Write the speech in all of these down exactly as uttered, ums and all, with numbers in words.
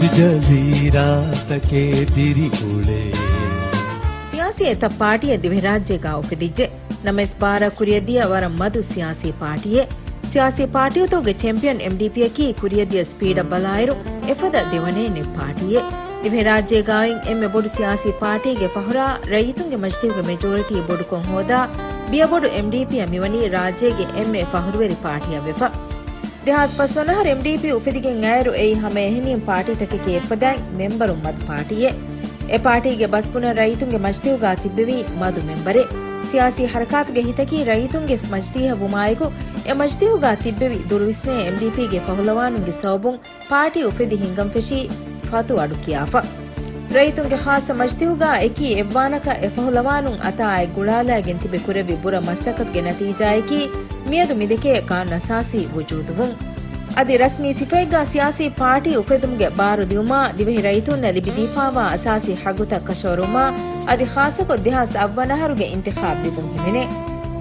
ޖަޒީރާތަކޭ ދިރިއުޅޭ. ސިޔާސީ އެތައް ޕާޓީއެއް ދިވެހިރާއްޖޭގަ އުފެދިއްޖެ. ނަމަވެސް ބާރަށް ކުރިއަށް ދިޔަ ވަރަށް މަދު ސިޔާސީ ޕާޓީއެއް. ސިޔާސީ ޕާޓީތަކުގެ ޗެމްޕިއަން އެމްޑީޕީއަކީ ކުރިއަށް ދިޔަ ސްޕީޑަށް ބަލާއިރު އެފަދަ ދެވަނައެއް ނެތް ޕާޓީއެއް. ދިވެހިރާއްޖޭގައި އެންމެ ބޮޑު ސިޔާސީ ޕާޓީގެ ފަހުރާ ރައްޔިތުންގެ މަޖިލީހުގެ މެޖޯރިޓީ ބޮޑުކޮށް ހޯދާ ބިޔަ ބޮޑު އެމްޑީޕީއަށް މިވަނީ ރާއްޖޭގެ އެންމެ ފަހުރުވެރި ޕާޓީއަށް ވެފަ. ދެހާސް ފަސްވަނަ އަހަރު އެމްޑީޕީ އުފެދިގެން އައިރު އެއީ ހަމައެހެނިހެން ޕާޓީތަކެކޭ އެއްފަދައިން މެމްބަރުން މަދު ޕާޓީއެއް. އެ ޕާޓީގެ ބަސްބުނަން ރައްޔިތުންގެ މަޖިލީހުގަ ތިއްބެވީ މަދު މެމްބަރެއް. ސިޔާސީ ހަރަކާތުގެ ހިތަކީ ރައްޔިތުންގެ މަޖިލީހަށް ވުމާއެކު، އެ މަޖިލީހުގަ ތިއްބެވި ދުރުވިސްނޭ އެމްޑީޕީގެ ފަހުލަވާނުންގެ ސަބަބުން ޕާޓީ އުފެދި ހިނގަން ފެށީ ފަތު އަޑު ކިޔާފަ. ރައްޔިތުންގެ ޚާއްސަ މަޖިލީހުގަ އެކީ އެއްވާނަކަށް އެ ފަހުލަވާނުން އަތާ އަތް ގުޅާލައިގެން ތިބެ ކުރެއްވި ބުރަ މަސައްކަތުގެ ނަތީޖާއަކީ މިއަދު މިދެކޭ ގާނޫނުއަސާސީ ވުޖޫދުވުން. އަދި ރަސްމީ ސިފައެއްގަ ސިޔާސީ ޕާޓީ އުފެދުމުގެ ބާރު ދިއުމާ، ދިވެހި ރައްޔިތުންނަށް ލިބިދީފާވާ އަސާސީ ހައްގުތައް ކަށަވަރުވުމާ، އަދި ޚާއްސަކޮށް ދެހާސް އަށްވަނަ އަހަރުގެ އިންތިޚާބް ލިބުން ހިމެނޭ.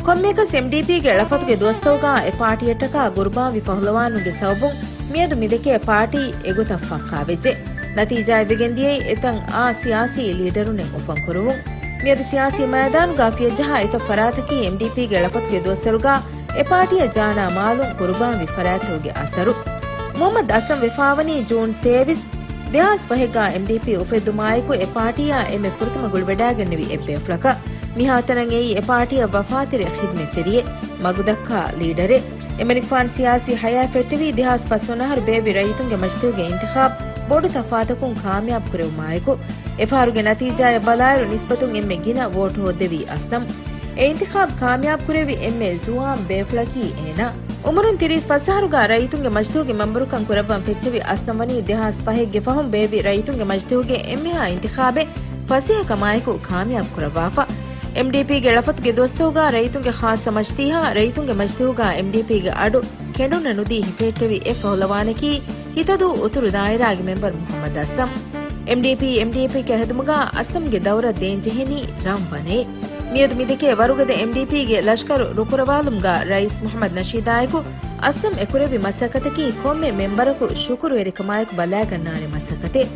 ކޮންމެއަކަސް އެމްޑީޕީގެ ޅަފަތުގެ ދުވަސްތަކުގަ އެ ޕާޓީއަށްޓަކާ ގުރުބާންވި ފަހުލަވާނުންގެ ސަބަބުން މިއަދު މިދެކޭ ޕާޓީ އެގޮތަށް ފައްކާވެއްޖެ. ނަތީޖާއެއް ވެގެން ދިޔައީ އެތައް އާ ސިޔާސީ ލީޑަރުންނެއް އުފަންކުރުވުން. މިއަދު ސިޔާސީ މައިދާނުގަ ފިޔަޖަހާ އެތައް ފަރާތަކީ އެމްޑީޕީގެ ޅަފަތުގެ ދުވަސްވަރުގަ އެ ޕާޓީއަށް ޖާނާ މާލުން ގުރުބާންވި ފަރާތްތަކުގެ އަސަރު. މުހައްމަދު އަސްލަމް ވެފާވަނީ ޖޫން ތޭވީސް، ދެހާސް ފަހެއްގަ އެމްޑީޕީ އުފެއްދުމާއެކު އެ ޕާޓީއާ އެންމެ ފުރަތަމަ ގުޅިވަޑައިގެންނެވި އެއްބޭފުޅަކަށް. މިހާތަނަށް އެއީ އެ ޕާޓީއަށް ވަފާތެރި ޚިދްމަތްތެރިއެއް، މަގުދައްކާ ލީޑަރެއް. އެމަނިކުފާނު ސިޔާސީ ހަޔާތް ފެއްޓެވީ ދެހާސް ފަސްވަނަ އަހަރު ބޭއްވި ރައްޔިތުންގެ މަޖިލީހުގެ އިންތިޚާބް ބޮޑު ތަފާތަކުން ކާމިޔާބު ކުރެވުމާއެކު. އެފަހަރުގެ ނަތީޖާއަށް ބަލާއިރު ނިސްބަތުން އެންމެ ގިނަ ވޯޓު ހޯއްދެވީ އަސްލަމް. އެ އިންތިޚާބް ކާމިޔާބު ކުރެއްވި އެންމެ ޒުވާން ބޭފުޅަކީ އޭނާ. އުމުރުން ތިރީސް ފަސް އަހަރުގަ ރައްޔިތުންގެ މަޖިލީހުގެ މެމްބަރުކަން ކުރައްވަން ފެއްޓެވި އަސްލަމް ވަނީ ދެހާސް ފަހެއްގެ ފަހުން ބޭއްވި ރައްޔިތުންގެ މަޖިލީހުގެ އެންމެހާ އިންތިޚާބެއް ފަސޭހަކަމާއެކު ކާމިޔާބު ކުރައްވާފަ. އެމްޑީޕީގެ ޅަފަތުގެ ދުވަސްތަކުގަ ރައްޔިތުންގެ ޚާއްސަ މަޖިލީހާ ރައްޔިތުންގެ މަޖިލީހުގަ އެމްޑީޕީގެ އަޑު ކެނޑުންނަ ނުދީ ހިފެހެއްޓެވި އެއް ފަހުލަވާނަކީ ހިތަދޫ އުތުރު ދާއިރާގެ މެމްބަރު މުހައްމަދު އަސްލަމް. އެމްޑީޕީ، އެމްޑީޕީއަކަށް ހެދުމުގަ އަސްލަމްގެ ދައުރަށް ދޭންޖެހެނީ ރަން ވަނައެއް. މިއަދު މިދެކޭ ވަރުގަދަ އެމްޑީޕީގެ ލަޝްކަރު ރުކުރަވާލުމުގަ ރައީސް މުހައްމަދު ނަޝީދާއެކު އަސްލަމް އެކުރެއްވި މަސައްކަތަކީ ކޮންމެ މެމްބަރަކު ޝުކުރުވެރިކަމާއެކު ބަލާގަންނާނެ މަސައްކަތެއް.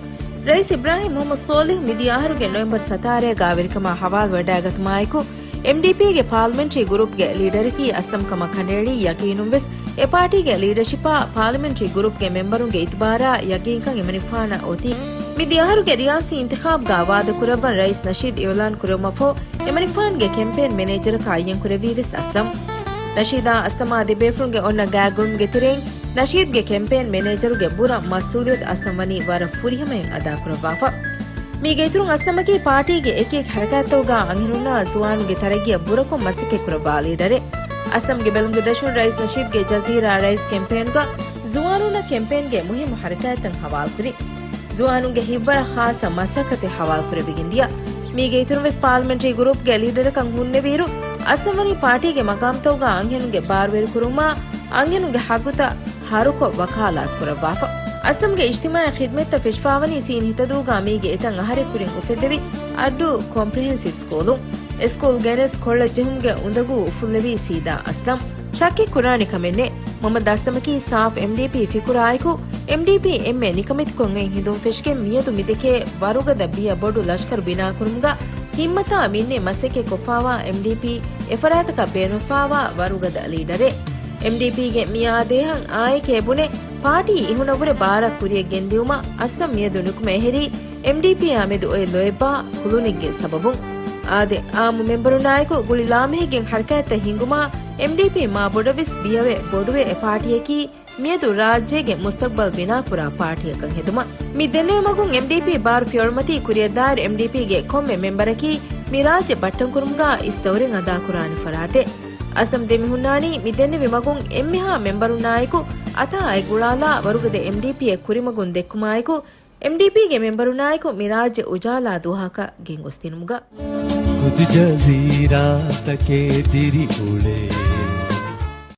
ރައީސް އިބްރާހިމް މުހައްމަދު ސޯލިހު މިދިޔަ އަހަރުގެ ނޮވެމްބަރު ސަތާރައިގަ ވެރިކަމާ ހަވާލުވެވަޑައިގަތުމާއެކު، އެމްޑީޕީގެ ޕާލަމެންޓްރީ ގުރޫޕްގެ ލީޑަރަކީ އަސްލަމް ކަމަށް ކަނޑައެޅީ ޔަގީނުންވެސް، އެ ޕާޓީގެ ލީޑަޝިޕާ ޕާލަމެންޓްރީ ގުރޫޕްގެ މެމްބަރުންގެ އިތުބާރާ ޔަގީންކަން އެމަނިކުފާނަށް އޮތީ. މިދިޔަ އަހަރުގެ ރިޔާސީ އިންތިޚާބްގަ ވާދަކުރައްވަން ރައީސް ނަޝީދު އިއުލާން ކުރެވުމަށްފަހު، އެމަނިކުފާނުގެ ކެމްޕޭން މެނޭޖަރަކަށް އައްޔަން ކުރެއްވީވެސް އަސްލަމް. ނަޝީދާ އަސްލަމާ ދެބޭފުޅުންގެ އޮންނަ ގާތްގުޅުމުގެ ތެރެއިން، ނަޝީދުގެ ކެމްޕޭން މެނޭޖަރުގެ ބުރަ މަސްއޫލިއްޔަތު އަސްލަމް ވަނީ ވަރަށް ފުރިހަމައިން އަދާކުރައްވާފަ. މީގެ އިތުރުން އަސްލަމަކީ ޕާޓީގެ އެކިއެކި ހަރަކާތްތަކުގަ އަންހެނުންނާ ޒުވާނުންގެ ތަރައްގީއަށް ބުރަކޮށް މަސައްކަތްކުރައްވާ ލީޑަރެއް. އަސްލަމްގެ ބެލުމުގެ ދަށުން ރައީސް ނަޝީދުގެ ޖަޒީރާ ރައީސް ކެމްޕޭނުގަ ޒުވާނުންނަށް ކެމްޕޭންގެ މުހިއްމު ހަރަކާތްތައް ހަވާލުކުރި. ޒުވާނުންގެ ހިތްވަރަށް ޚާއްސަ މަސައްކަތެއް ހަވާލުކުރެވިގެން ދިޔަ. މީގެ އިތުރުންވެސް ޕާލަމެންޓްރީ ގުރޫޕްގެ ލީޑަރަކަށް ހުންނެވިއިރު، އަސްލަމް ވަނީ ޕާޓީގެ މަގާމްތަކުގަ އަންހެނުންގެ ބާރުވެރިކުރުމާ، އަންހެނުންގެ ހައްގުތައް ހަރުކޮށް ވަކާލާތު ކުރައްވާފަ. އަސްލަމްގެ އިޖްތިމާޢީ ޚިދްމަތްތައް ފެށިފާވަނީ ސީން ހިތަދޫގަ މީގެ އެތައް އަހަރެއް ކުރިން އުފެއްދެވި އައްޑޫ ކޮމްޕްރެހެންސިވް ސްކޫލުން. އެ ސްކޫލް ގެނެސް ކޮޅަށް ޖެހުމުގެ އުނދަގޫ އުފުއްލެވީ ސީދާ އަސްލަމް. ޝައްކެއް ކުރާނެ ކަމެއް ނެތް. މުހައްމަދު އަސްލަމަކީ ސާފް އެމްޑީޕީ ފިކުރާއެކު، އެމްޑީޕީ އެންމެ ނިކަމެތިކޮށް އެން ހިނދުން ފެށިގެން މިއަދު މިދެކޭ ވަރުގަދަ ބިޔަ ބޮޑު ލަޝްކަރު ބިނާކުރުމުގަ ހިންމަތާ މިންނެ މަސައްކަތް ކޮށްފާވާ އެމްޑީޕީ އެފަރާތަކަށް ބޭނުންފާވާ ވަރުގަދަ ލީޑަރެއް. އެމްޑީޕީގެ މިއާދޭހަށް އާއެކޭ ބުނެ، ޕާޓީ އިހުނަށްވުރެ ބާރަށް ކުރިޔަށް ގެންދިއުމަށް އަސްލަމް މިއަދު ނުކުމެ އެހެރީ، އެމްޑީޕީއާ މެދު އޮތް ލޯތްބާ ކުލުނެއްގެ ސަބަބުން. އާދެ، އާއްމު މެމްބަރުންނާއެކު ގުޅި ލާމެހެއްގެން ހަރަކާތްތައް ހިނގުމާ، އެމްޑީޕީ މާ ބޮޑަށްވެސް ބިޔަވެ ބޮޑުވެ އެ ޕާޓީއަކީ، މިއަދު ރާއްޖޭގެ މުސްތަގްބަލް ބިނާކުރާ ޕާޓީއަކަށް ހެދުމަށް. މި ދެންނެވި މަގުން އެމްޑީޕީ ބާރު ފިޔަވަޅުމަތީ ކުރިއަށްދާއިރު އެމްޑީޕީގެ ކޮންމެ މެމްބަރަކީ މި ރާއްޖެ ބައްޓަންކުރުމުގަ އިސް ދައުރެއް އަދާކުރާނެ ފަރާތެއް. އަސްލަމް ދެމިހުންނާނީ މި ދެންނެވި މަގުން އެންމެހާ މެމްބަރުންނާއެކު އަތާ އަތް ގުޅާލާ ވަރުގަދަ އެމްޑީޕީއެއް ކުރިމަގުން ދެއްކުމާއެކު، އެމްޑީޕީގެ މެމްބަރުންނާއެކު މި ރާއްޖެ އުޖާލާ ދުވަހަކަށް ގެންގޮސްދިނުމުގަ. ޚުދު ޖަޒީރާތަކޭ ދިރިއުޅޭ.